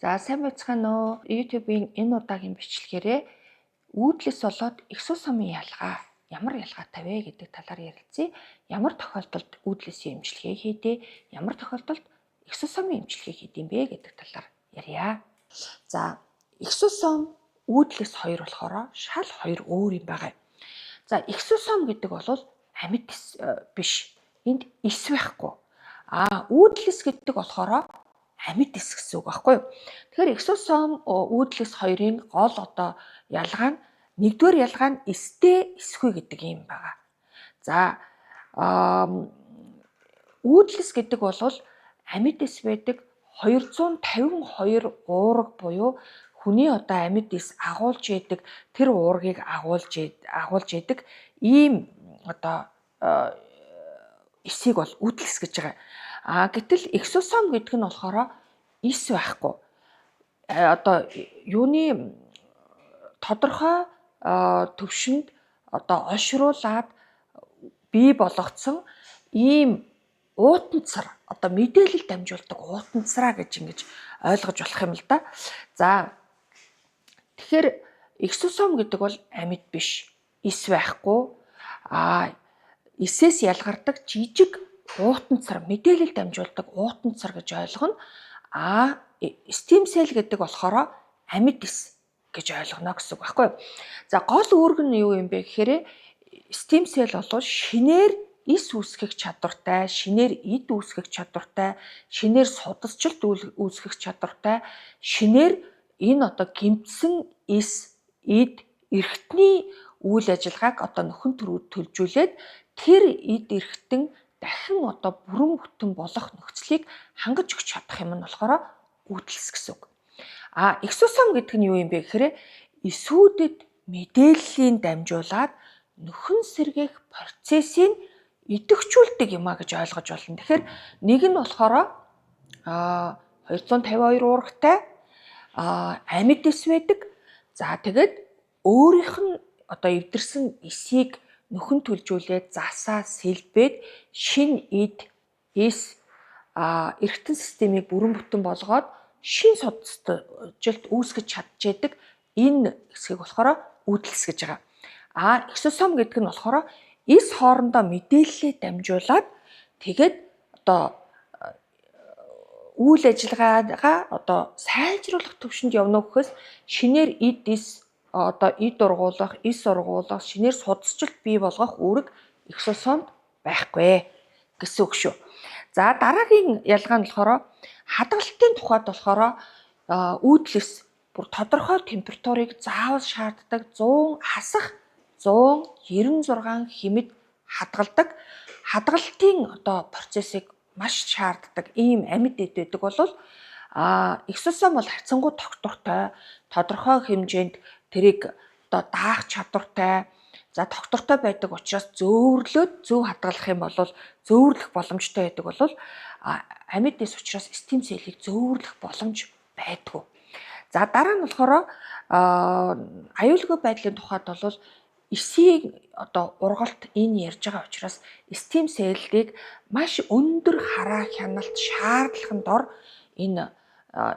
За, сайн байцгаана уу? YouTube-ийн энэ удаагийн бичлэгээрээ үүдлэс болоод эксосомын ялгаа ямар ялгаатай вэ гэдэг талаар ярилцъя. Ямар тохиолдолд үүдлэсийн эмчилгээ хийдээ, ямар тохиолдолд эксосомын эмчилгээ хийдэм бэ гэдэг талаар ярья. За, эксосом, үүдлэс хоёр болохоор шал хоёр өөр юм байгаа. За, эксосом гэдэг бол амьд биш. Энд эс байхгүй. А үүдлэс гэдэг болохоор амьд эс гэсэн үг байхгүй юу? Тэгэхээр эксосом, үүдлэс хоёрын гол одоо ялгаа нь, нэгдүгээр ялгаа нь эстэй, эсгүй гэдэг юм байгаа. За, үүдлэс гэдэг бол амьд эс байдаг, 252 уураг буюу хүний одоо амьд эс агуулж яадаг тэр уургийг агуулж яадаг ийм одоо эсийг бол үүдлэс гэж байгаа. А гэтэл эксосом гэдэг нь болохоор эс байхгүй. Одоо юуны тодорхой төвшөнд одоо олшруулад бий болгоцсон ийм уутанцар, одоо мэдээлэл дамжуулдаг уутанцраа гэж ингэж ойлгож болох юм л да. За, тэгэхээр эксосом гэдэг бол амьд биш, эс байхгүй. А эсээс ялгардаг жижиг уутанцар, мэдээлэл дамжуулдаг уутанцар гэж ойлгоно. А stem cell гэдэг болохоор амьд эс гэж ойлгоно гэсэн үг байхгүй юу? За, гол үүрэг нь юу юм бэ гэхээр stem cell бол шинээр эс үүсгэх чадвартай, шинээр эд үүсгэх чадвартай, шинээр судасчлалт үүсгэх чадвартай, шинээр энэ одоо гэмтсэн эс, эд, эрхтний үйл ажиллагааг одоо нөхөн төлжүүлээд тэр эд эрхтэн дахин одоо бүрэн бүтэн болох нөхцөлийг хангаж өгч чадах юм нь болохоор үүдэлс гэсэн үг. А эксосом гэдэг нь юу юм бэ гэхээр эсүүдэд мэдээллийн дамжуулаад нөхөн сэргээх процессыг идэвхжүүлдэг юм а гэж ойлгож байна. Тэгэхээр нэг нь болохоор 252 уургатай, амьд эс байдаг. За, тэгээд өөрийнх нь одоо эвдэрсэн эсийг нөхөн төлжүүлээд, засаа сэлбээд, шинэ эд, эс, эрхтэн системийг бүрэн бүтэн болгоод шинэ судасжилт үүсгэж чадчихэдэг энэ хэсгийг болохоор үүдэлс гэж байгаа. А эксосом гэдэг нь болохоор эс хоорондоо мэдээллээ дамжуулаад, тэгээд одоо үйл ажиллагаагаа одоо сайжруулах төвшөнд явна гэхээс шинээр эд, эс, одоо эд ургуулах, эс ургуулах, шинээр судасжилт бий болгох үүрэг эксосомд байхгүй гэсэн үг шүү. За, дараагийн ялгаа нь болохоор хадгалтын тухайд болохоор үүдлэс бүр тодорхой температурыг заавал шаарддаг, 100 хасах 196 хэмэд хадгалдаг. Хадгалтын одоо процессыг маш шаарддаг ийм амьд эд байдаг бол эксосом бол харьцангуй тогтвортой, тодорхой хэмжээнд тэрийг одоо даах чадвартай. За, тогтвортой байдаг учраас зөөвөрлөөд зөв хадгалах юм бол зөөвөрлөх боломжтой байдаг бол амьд эс учраас stem cell-ийг зөөвөрлөх боломж байдгүй. За, дараа нь болохоор аюулгүй байдлын тухайд бол эсийн одоо ургалт энэ ярьж байгаа учраас stem cell-ийг маш өндөр хараа хяналт шаардлагын дор энэ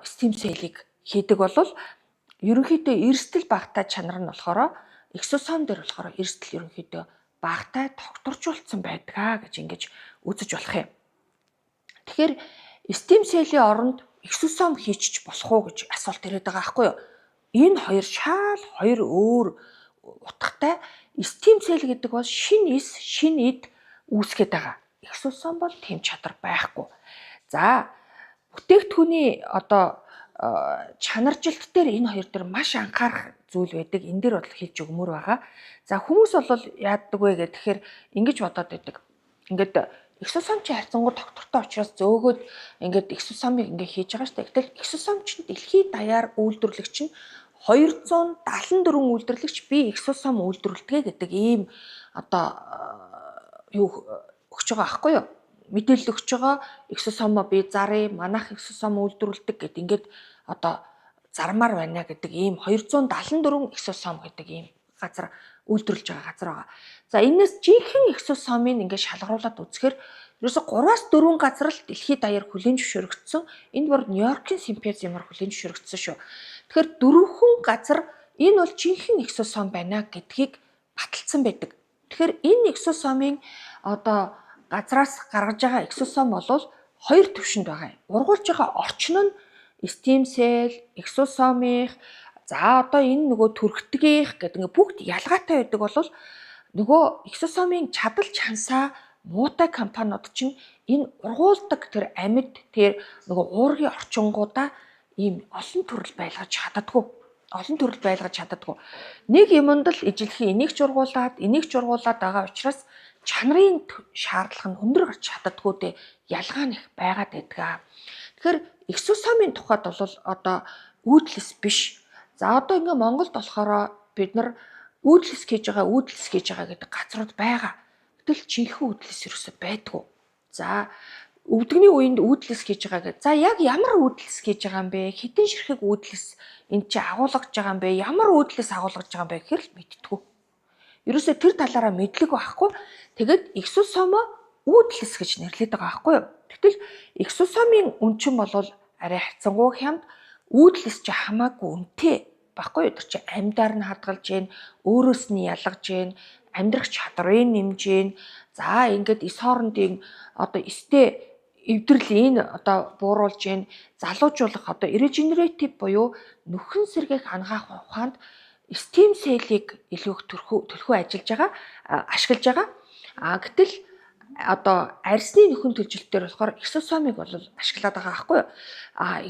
stem cell-ийг хийдэг бол ерөнхийдөө эрсдэл багатай. Чанар нь болохоор эксосом дээр болохоор эрсдэл ерөнхийдөө багатай, тогтворжуулсан байдгаа гэж ингэж үзэж болох юм. Тэгэхээр stem cell-ийн оронд эксосом хийчих болох уу гэж асуулт ирээд байгаа байхгүй юу? Энэ хоёр шал хоёр өөр утгатай. Stem cell гэдэг бол шинэ эс, шинэ эд үүсгээд байгаа. Эксосом бол тийм чадвар байхгүй. За, бүтээгдэхүүний одоо чанаржилт дээр энэ хоёр дээр маш анхаарах зүйл байдаг. Энэ дээр бол хэлж өгмөр байгаа. За, хүмүүс бол яадаг вэ гэхээр ингэж бодоод байдаг. Ингээд эксосом чи харьцангуй тогтвортой учраас зөөгөөд ингээд эксосомыг ингээд хийж байгаа шүү дээ. Гэтэл эксосом чинь дэлхийд даяар үйлдвэрлэгч нь 274 үйлдвэрлэгч би эксосом үйлдвэрлэдэг гэдэг ийм одоо юу өгч байгаа аахгүй юу? Мэдээлэл өгч байгаа. Эксосомоо би зарыг, манайх эксосом үйлдвэрлэдэг гэд ингээд одоо зармаар байна гэдэг ийм 274 эксосом гэдэг ийм газар үйлдвэрлэж байгаа газар байгаа. За, энэс жинхэнэ эксосомыг ингээд шалгаруулад үзэхээр Ерөөсө 3-аас 4 газар л дэлхийд даяар хүлээн зөвшөөрөгдсөн. Энд бүр Нью-Йоркийн симпозиумаар хүлээн зөвшөөрөгдсөн шүү. Тэгэхээр дөрвөн газар энэ бол жинхэнэ экзосом байна гэдгийг баталсан байдаг. Тэгэхээр энэ экзосомын одоо газраас гаргаж байгаа экзосом бол хоёр төвшөнд байгаа юм. Ургуулж байгаа орчин нь stem cell, экзосомих, за одоо энэ нөгөө төрхтгийнх гэдэг ингээ бүгд ялгаатай байдаг бол нөгөө экзосомын чадал чансаа муутай компаниуд чинь энэ ургуулдаг тэр амьд тэр нөгөө уургийн орчингуудаа ийм олон төрөл байлгаж чаддаггүй. Олон төрөл байлгаж чаддаггүй. Нэг юмд л ижилхэн энийг ч ургуулад, энийг ч ургуулад байгаа учраас чанарын шаардлага нь өндөр гарч чаддаггүй дээ. Ялгаа нь их байгаад байдаг. Тэгэхээр экзосомын тухайд бол одоо уудлас биш. За одоо ингээ Монголд болохоор бид нар уудлас хийж байгаа, уудлас хийж байгаа гэдэг газрууд байгаа. Гэтэл жинхэнэ уудлас ерөөсөй байдгүй. За өвдөгний үеинд уудлас хийж байгаа гэдэг. За яг ямар уудлас хийж байгаа юм бэ? Хэдэн ширхэг уудлас энд чи агуулгаж байгаа юм бэ? Ямар уудлас агуулгаж байгаа юм бэ гэхээр л мэдтгүү. Ерөөсөө тэр талаараа мэдлэг байхгүй. Тэгээд экзосомо уудлас гэж нэрлэдэг байгаа байхгүй юу? Гэтэл экзосомын үнчин бол арай хавцангуй хямд, уудлас чи хамаагүй үнэтэй байхгүй юу? Тэр чи амьдаар нь хадгалж гин, өөрөөс нь ялгаж гин, амьдрах чадрыг нэмж гин. За ингээд эс хоорондын одоо эстэй эвдрэл энэ одоо бууруулж гин, залуужуулах одоо regenerative буюу нүхэн сэргээх анагаах ухаанд stem cell-ийг илүү их төлхөө ажиллаж байгаа, ашиглаж байгаа. А гэтэл одоо арьсны нөхөн төлжилтөөр болохоор экзосомыг бол ашиглаад байгаа байхгүй юу? А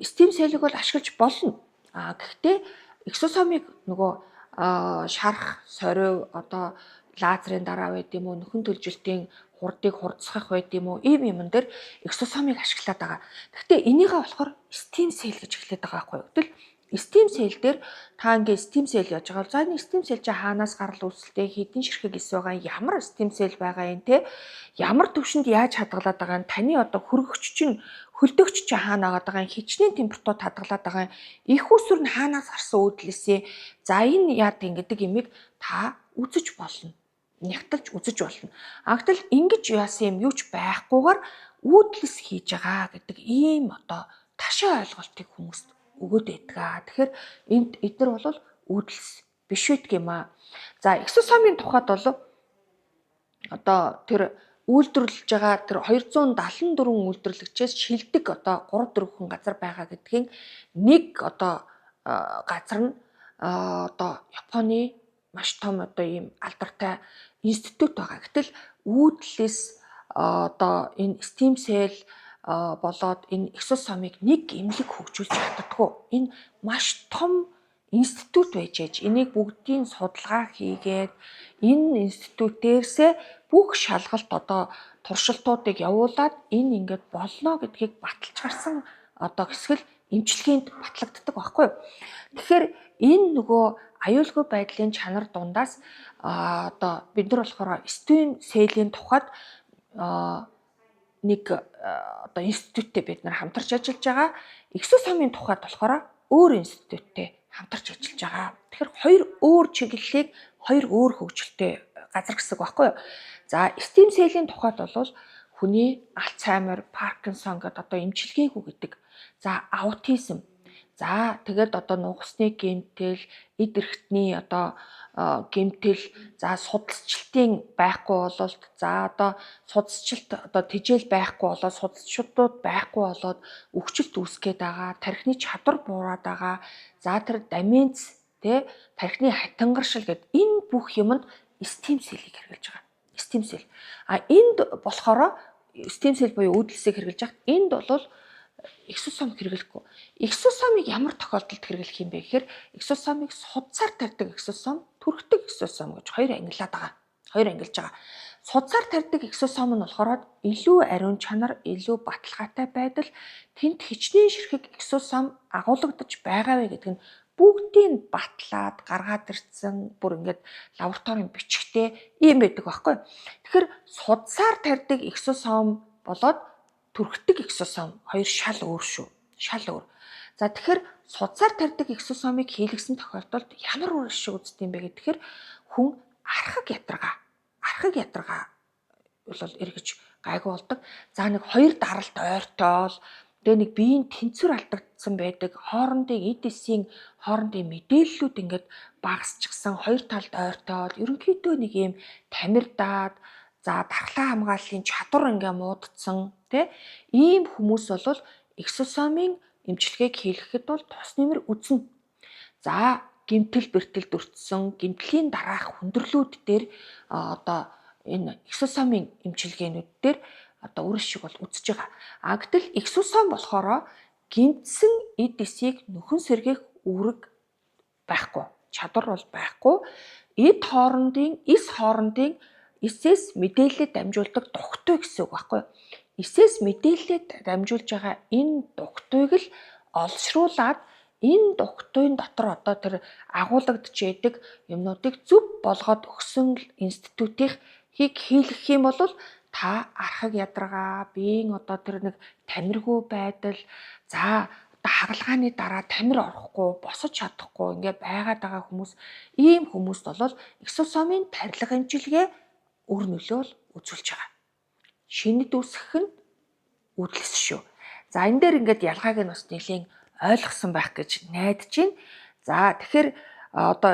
stem cell-ийг бол ашиглаж болно. А гэхдээ экзосомыг нөгөө шарах, сорив одоо лазерын дараа байд юм уу, нөхөн төлжилтийн хурдыг хурдсгах байд юм уу, ийм юмн дээр экзосомыг ашиглаад байгаа. Гэхдээ энийгээ болохоор stem cell гэж эхлээд байгаа байхгүй юу? Гэтэл stem cell дээр та ингээ stem cell яаж байгаа. За энэ stem cell чи хаанаас гарал үүсэлтэй, хэдэн ширхэг эс байгаа, ямар stem cell байгаа юм те, ямар төвшөнд яаж хадгалаад байгаа юм, таны одоо хөргөгч чинь хөлдөгч чи хаана агаад байгаа юм, хичнээн температурт хадгалаад байгаа юм, их усүр нь хаанаас гарсан уудлээсээ, за энэ яад гэдэг имийг та үзэж болно. Нягталж үзэж болно. А гэтэл ингэж яасан юм юу ч байхгүйгээр уудлас хийж байгаа гэдэг ийм одоо ташаа ойлголтыг хүмүүст өгөөд байдаг. Тэгэхээр энд эдгээр бол уудлас биш байдаг юм аа. За экзосомын тухайд бол одоо тэр үйлдвэрлэж байгаа тэр 274 үйлдвэрлэгчээс шилдэг одоо 3 4 хүн газар байгаа гэдгийн нэг одоо газар нь одоо Японы маш том одоо ийм алдартай институт байгаа. Гэтэл уудлээс одоо энэ stem cell болоод энэ экзосомыг нэг эмнэлэг хөгжүүлж чаддаггүй. Энэ маш том институт байж ээж энийг бүгдийн судалгаа хийгээд энэ институтээрсээ бүх шалгалт одоо туршилтуудыг явуулаад энэ ингээд болно гэдгийг баталж гарсан одоо хэсэг л эмчилгээнд батлагддаг байхгүй юу. Тэгэхээр энэ нөгөө аюулгүй байдлын чанар дундаас одоо бид нар болохоор stem cell-ийн тухайд нэг одоо институттэй бид нар хамтарч ажиллаж байгаа. Экзосомын тухайд болохоор өөр институттэй хамтарч ажиллаж байгаа. Тэгэхээр хоёр өөр чиглэлийг хоёр өөр хөгжилтэй газар гэсэн үг байхгүй юу? За stem cell-ийн тухайд бол хүний Альцгеймер, Паркинсон гэдэг одоо эмчилгээгүй гэдэг. За аутизм. За тэгээд одоо нугасны гэмтэл, эд эрхтний одоо гэмтэл, за судалсчлтын байхгүй бололт, за одоо судалсчлалт одоо тэжээл байхгүй болоод судалсчдууд байхгүй болоод өвчлөлт үүсгээд байгаа, тархины чадвар буураад байгаа. За тэр деменц тэ тархины хатангаршил гэдэг энэ бүх юмд stem cell-ийг хэрэглэж байгаа. Stem cell. А энд болохоор stem cell буюу уудласыг хэрэглэж байхад энд бол экзосом хэрэглэхгүй. Экзосомыг ямар тохиолдолд хэрэглэх юм бэ гэхээр экзосомыг судсаар тарьдаг экзосом, түрхдэг экзосом гэж хоёр ангилаад байгаа. Хоёр ангилж байгаа. Судсаар тарьдаг экзосом нь болохоор илүү ариун чанар, илүү баталгаатай байдал, тэнд хичнээн ширхэг экзосом агуулгадаж байгаа вэ гэдэг нь бүгдийг батлаад гаргаад ирсэн бүр ингээд лабораторийн бичгтэй ийм байдаг байхгүй. Тэгэхээр судсаар тарьдаг экзосом болоод түрхдэг экзосом хоёр шал өөр шүү. Шал өөр. За тэгэхээр судсаар тарьдаг экзосомыг хийлгэсэн тохиолдолд ямар үр ашиг үздэг юм бэ гэхээр хүн архаг ядаргаа бол эргэж гайгүй болдог. За нэг хоёр даралт ойртоол тэгээ нэг биеийн тэнцвэр алдагдсан байдаг. Хоорондын эд эсийн хоорондын мэдээллүүд ингээд багасчихсан, хоёр талд ойртоол ерөнхийдөө нэг юм тамирдаад, за дархлаа хамгааллын чадвар ингээ муудсан тий ийм хүмүүс бол эксосомын эмчилгээг хийлгэхэд бол тус нэмэр үзнэ. За гэмтэл бэртэл дүртсэн, гэмтлийн дараах хүндрэлүүд дээр одоо энэ эксосомын эмчилгээнүүд дээр одоо үр шиг бол үзэж байгаа. А гэтэл эксосом болохоор гэмтсэн эд эсийг нөхөн сэргээх үүрэг байхгүй. Чадвар бол байхгүй. Эд хоорондын, эс хоорондын эсээс мэдээлэлээ дамжуулдаг дугтуй гэсэн үг байхгүй юу? Эсээс мэдээлэлээ дамжуулж байгаа энэ дугтуйг л олшруулад энэ дугтуйн дотор одоо тэр агуулгадж яадаг юмнуудыг зөв болгоод өгсөн институтийг хийлгэх юм бол та архаг ядаргаа, биеийн одоо тэр нэг тамиргүй байдал, за одоо хагалгааны дараа тамир орохгүй, босож чадахгүй ингээ байгаад байгаа хүмүүс, ийм хүмүүст бол эксосомын тарилга эмчилгээ үр нөлөө л үзүүлж байгаа. Шинэд үүсгэх нь үүдэлс шүү. За энэ дээр ингээд ялгааг нь бас нэлийн ойлгосон байх гэж найдаж байна. За тэгэхээр одоо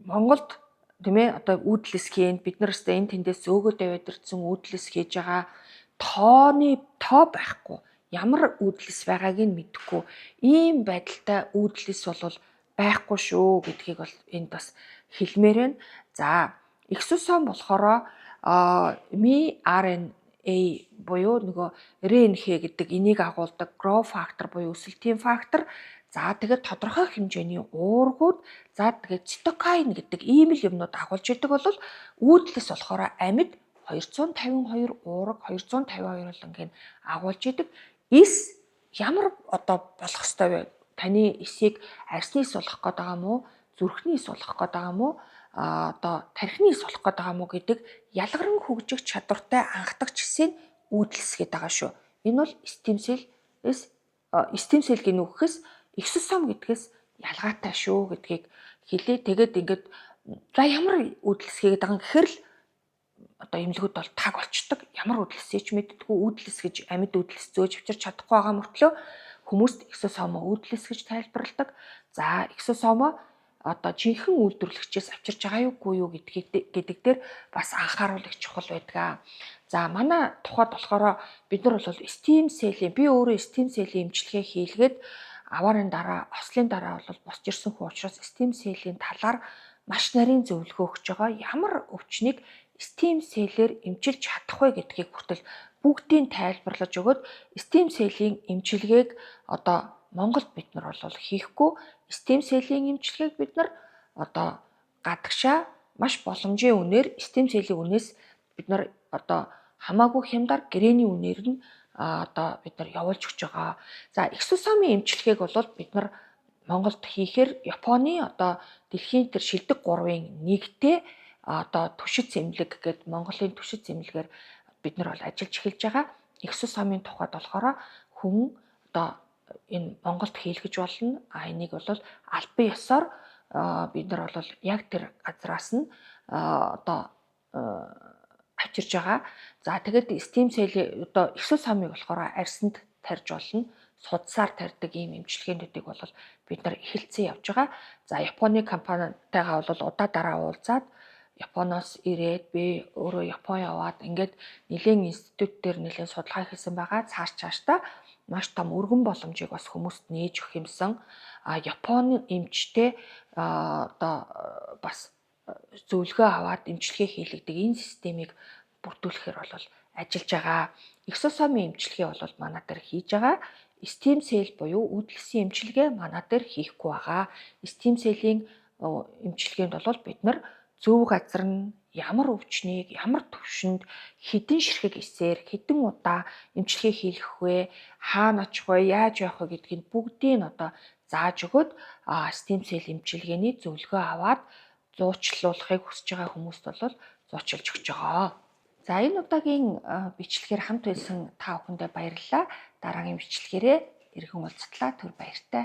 Монголд тийм ээ одоо үүдэлс хийн бид нар өстой энэ тэндээс зөөгөөд аваад ирсэн үүдэлс хийж байгаа тооны тоо байхгүй, ямар үүдэлс байгааг нь мэдэхгүй ийм байдалтай үүдэлс бол байхгүй шүү гэдгийг бол энд бас хэлмээр байна. За эксосом болохоор mRNA буюу нөгөө РНХ гэдэг энийг агуулдаг growth factor буюу өсөлтийн фактор. За тэгээд тодорхой хэмжээний уургууд, за тэгээд цитокайн гэдэг ийм л юмнууд агуулж идэг бол үүдэлс болохоор амьд 252 уурга 252 болонгийг агуулж идэг. Эс ямар одоо болох ёстой вэ? Таны эсийг арьсны эс болох гээд байгаа юм уу? Зүрхний эс болох гээд байгаа юм уу? Одоо тархины эс болох гээд байгаа юм уу гэдэг ялгаран хөгжих чадвартай анхдагч эсийг үүдэлс гэдэг байгаа шүү. Энэ бол stem cell эс stem cell гэнэ үхэхээс эксосом гэдгээс ялгаатай шүү гэдгийг хэлээ. Тэгээд ингээд за ямар үүдэлс хийгээд байгаа юм гэхээр л одоо эмнэлгүүд бол таг болчдөг. Ямар үүдэлсийг ч мэддэггүй, үүдэлс гэж амьд үүдэлс зөөж авчирч чадахгүй байгаа мөртлөө хүмүүст эксосомо үүдэлс гэж тайлбарладаг. За эксосомо одоо жинхэнэ үйлдвэрлэгчээс авчирч байгаа юугүй юу гэдгийг гэдэг дээр бас анхааруулах чухал байдаг. За манай тухайд болохоор бид нар бол stem cell-ийн, би өөрөө stem cell-ийн эмчилгээ хийлгээд аваарын дараа, ослын дараа бол босч ирсэн хүн учраас stem cell-ийн талаар маш нарийн зөвлөгөө өгч байгаа. Ямар өвчнийг stem cell-ээр эмчилж чадах вэ гэдгийг хүртэл бүгдийг тайлбарлаж өгөөд stem cell-ийн эмчилгээг одоо Монголд бид нар бол хийхгүй. Stem cell-ийн эмчилгээг бид нар одоо гадагшаа маш боломжийн үнээр, stem cell-ийн үнээс бид нар одоо хамаагүй хямдар гэрээний үнээр нь одоо бид нар явуулж өгч байгаа. За эксосомын эмчилгээг бол бид нар Монголд хийхээр Японы одоо дэлхийн тэр шилдэг 3-ын нэгтэй одоо түшиц эмнэлэг гээд Монголын түшиц эмнэлгээр бид нар бол ажиллаж эхэлж байгаа. Эксосомын тухайд болохоор хүн одоо энэ Монголд хийлгэж болно. А энийг бол албан ёсоор бид нар бол яг тэр газраас нь одоо авчирж байгаа. За тэгээд stem cell одоо эксосомыг болохоор арьсанд тарьж болно. Судсаар тарьдаг ийм эмчилгээнүүдийг бол бид нар эхэлсэн явж байгаа. За Японы компанитайгаа бол удаа дараа уулзаад, Японоос ирээд, би өөрөө Япон яваад ингээд нэлээн институт дээр нэлээн судалгаа хийсэн байгаа. Цааш цаашдаа маш том өргөн боломжийг бас хүмүүст нээж өгөх юмсан. А Японы эмчтэй одоо бас зөвлөгөө аваад эмчилгээ хийлгэдэг энэ системийг бүрдүүлэхээр бол ажиллаж байгаа. Эксосомын эмчилгээ бол манай дээр хийж байгаа. Stem cell буюу үүдэлсийн эмчилгээ манай дээр хийхгүй байгаа. Stem cell-ийн эмчилгээнд бол бид нар зөв газар нь ямар өвчнийг ямар төвшөнд хэдэн ширхэг эсээр хэдэн удаа эмчилгээ хийлгэх вэ, хаана очих вэ, яаж явах вэ гэдгийг бүгдийг нь одоо зааж өгөөд stem cell эмчилгээний зөвлөгөө аваад зуучлуулахыг хүсэж байгаа хүмүүст бол зуучилж өгч байгаа. За энэ удаагийн бичлэгээр хамт байсан та бүхэндээ баярлалаа. Дараагийн бичлэгээрээ эргэн уулзтлаа. Түр баяртай.